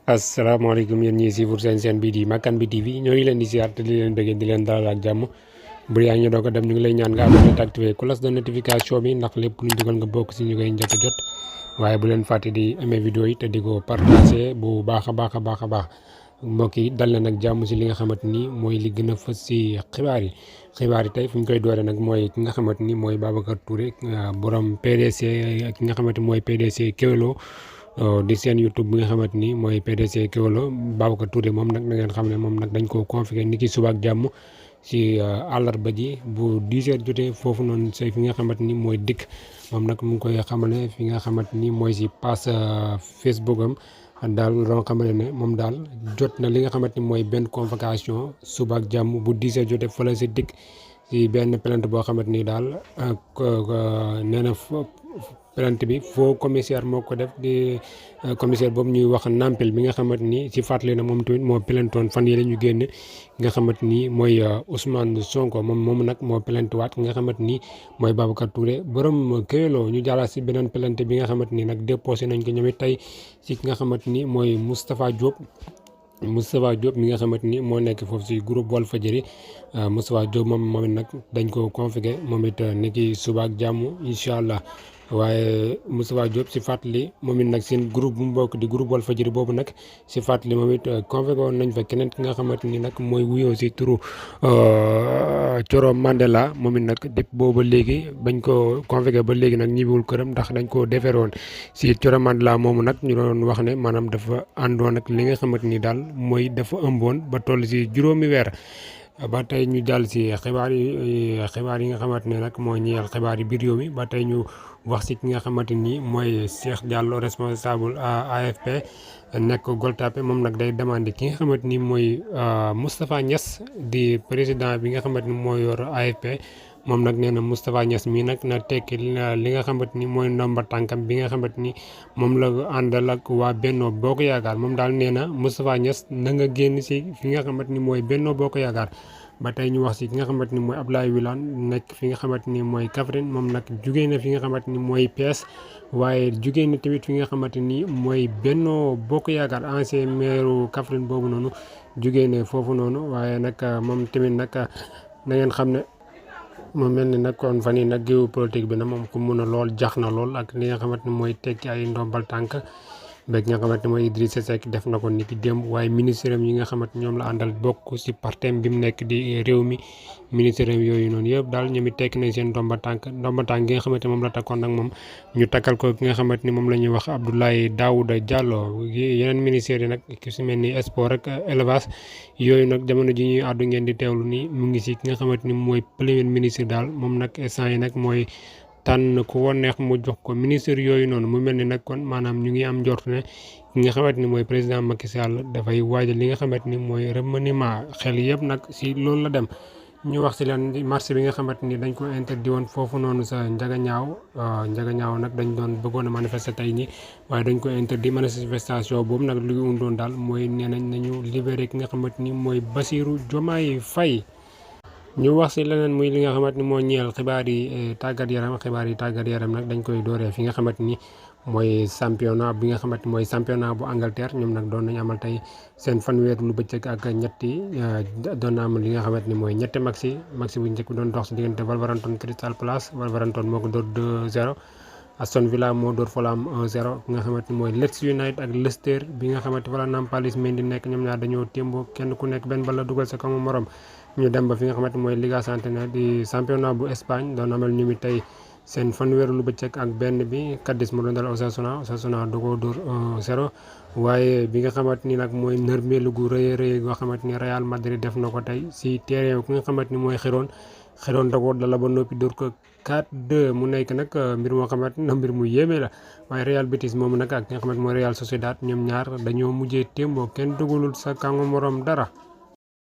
asalaamaaleykum yéen ñii suivre seen chaîne bii di Makan bi TV ñoo ngi leen di ziar te di leen bëggee di leen dalal ak jàmm bu yaa ñu doog a dem ñu ngi lay ñaan nga abonné te activé cloche de notification bi ndax lépp lu ñu dugal nga bokk si ñu koy njëkk a jot waaye bu leen fàtte di amee vidéo yi te di ko partagé bu baax a baax a baax a baax mbokk yi dal na nag jàmm si li nga xamante ni mooy li gën a fës si xibaar yi tey fu ñu koy doore nag mooy ki nga xamante ni mooy Babacar Touré borom PDC ki nga xamante mooy PDC Kewelo di seen YouTube bi nga xamante ni mooy PDC Kewelo Babacar Touré moom nag na ngeen xam ne moom nag dañ koo confié ni ki suba ak jàmm si àllarba ji bu 10h jotee foofu noonu say fi nga xamante ni mooy dikk moom nag mu ngi koy xamale fi nga xamante ni mooy si page Facebook am daal loo xamante ne moom daal jot na li nga xamante ni mooy benn convocation suba ak jàmm bu 10h jotee fële si dikk si benn plainte boo xamante ni daal nee na plainte bi faux commissaire moo ko def di commissaire boobu ñuy wax Nampel bi nga xamante ni si fàttali na moom tamit moo plaintoon fan yii la ñu génn nga xamante ni mooy Ousmane Sonko moom nag moo plainte waat nga xamante ni mooy Babacar Touré borom Kewelo ñu jàllaat si beneen plainte bi nga xamante ni nag déposé nañ ko ñoom it tey si ki nga xamante ni mooy Moustapha Diop mi nga xamante ni moo nekk foofu si groupe Walfadjri Moustapha Diop moom it nag dañ ko configué moom it ni ki suba ak jàmm incha allah waaye Moustapha Diop si fàttali moom it nag seen groupe bu mu bokk di groupe Walfadjri boobu nag si fàttali moom it convoqué woon nañ fa keneen ki nga xamante ni nag mooy wuyoo si turu Coro Mandela moom it nag depuis boobu léegi bañ ko convoqué ba léegi nag ñibbiwul këram ndax dañ koo defeere woon si Coro Mandela moomu nag ñu doon wax ne maanaam dafa àndoon ak li nga xamante ni daal mooy dafa ëmboon ba toll si juróomi weer. ba tey ñu jàll si xibaar yi nga xamante ne nag moo ñeel xibaar yi biir réew mi ba tey ñu wax si ki nga xamante ni mooy Cheikh Diallo responsable AFP nekk Gueule Tapée moom nag day demandé ki nga xamante ni mooy Moustapha Niass di président bi nga xamante ni mooy yor AFP moom nag nee na Moustapha Niass mii nag na tekki li nga xamante ni mooy ndomba tànkam bi nga xamante ni moom la àndal ak waa Benno Bokk Yaakaar moom daal nee na Moustapha Niass na nga génn si fi nga xamante ni mooy Benno Bokk Yaakaar. ba tey ñu wax si ki nga xamante ni mooy Abdoulaye Wilane nekk fi nga xamante ni mooy Kaffrine moom nag jugee na fi nga xamante ni mooy PS waaye jugee na tamit fi nga xamante ni mooy Benno Bokk Yaakaar ancien maire Kaffrine boobu noonu jugee ne foofu noonu waaye nag moom tamit nag na ngeen xam ne mu mel ni nag kon fan yii nag géopolitique bi nag moom ku mun a lool jax na lool ak li nga xamante ni mooy tekki ay ndombal tànk beeg nga xamante ni mooy Idrissa Seck def na ko ni ki démb waaye ministre am yi nga xamante ñoom la àndal bokk si partem bi mu nekk di réew mi ministre am yooyu noonu yëpp daal ñoom it tekki nañ seen ndomba tànk gi nga xamante moom la takkoon nag moom ñu takkal ko ki nga xamante ni moom la ñuy wax Abdoulaye Daouda Diallo yeneen ministères yi nag ki su mel ni sport ak élevage yooyu nag jamono ji ñuy àddu ngeen di teewlu ni mu ngi si ki nga xamante ni mooy premier ministre daal moom nag instant yi nag mooy tànn ku ko neex mu jox ko ministre yooyu noonu mu mel ni nag kon maanaam ñu ngi am njort ne ki nga xamante ni mooy président Macky Sall dafay waajal li nga xamante ni mooy remaniement xel yëpp nag si loolu la dem. ñu wax si leen marché bi nga xamante ni dañ ko interdit woon foofu noonu sa Njagañaaw nag dañ doon bëggoon a manifester tey ñi waaye dañ ko interdit manifestation boobu nag lu ñu undoon daal mooy nee nañ nañu libéré ki nga xamante ni mooy Bassirou Diomaye Faye. ñu wax si leneen muy li nga xamante ni moo ñeel xibaar yi tàggat yaram nag dañ koy dooree fi nga xamante ni mooy championnat bi nga xamante ni mooy championnat bu Angleterre ñoom nag doon nañu amal tey seen fanweer lu bëccëg ak ñetti doon na amal li nga xamante ni mooy ñetti maxi bu njëkk bi doon dox si diggante Wolverhampton Crystal Palace Wolverhampton moo ko dóor 2-0 Aston Villa moo dóor Fulham 1-0 ki nga xamante ni mooy Leeds United ak Leicester bi nga xamante wala Nampalys Mendy nekk ñoom ñaar dañoo témboo kenn ku nekk benn bal la dugal sa kaw morom ñu dem ba fi nga xamante mooy Liga Santander di championnat bu Espagne doon amal ñu mi tey seen fanweeru lu bëccëg ak benn bi Cadiz mu doon dal Osasuna du ko dóor 0 waaye bi nga xamante ni nag mooy nërmeelu gu rëy goo xamante ni Real Madrid def na ko tey si terrain ki nga xamante ni mooy Xeroon da ko dala ba noppi dóor ko 4-2 mu nekk nag mbir moo xamante ni mbir mu yéeme la waaye Real Betis moomu nag ak ki nga xamante mooy Real Sociedad ñoom ñaar dañoo mujjee témboo kenn dugalul sa kàngu morom dara.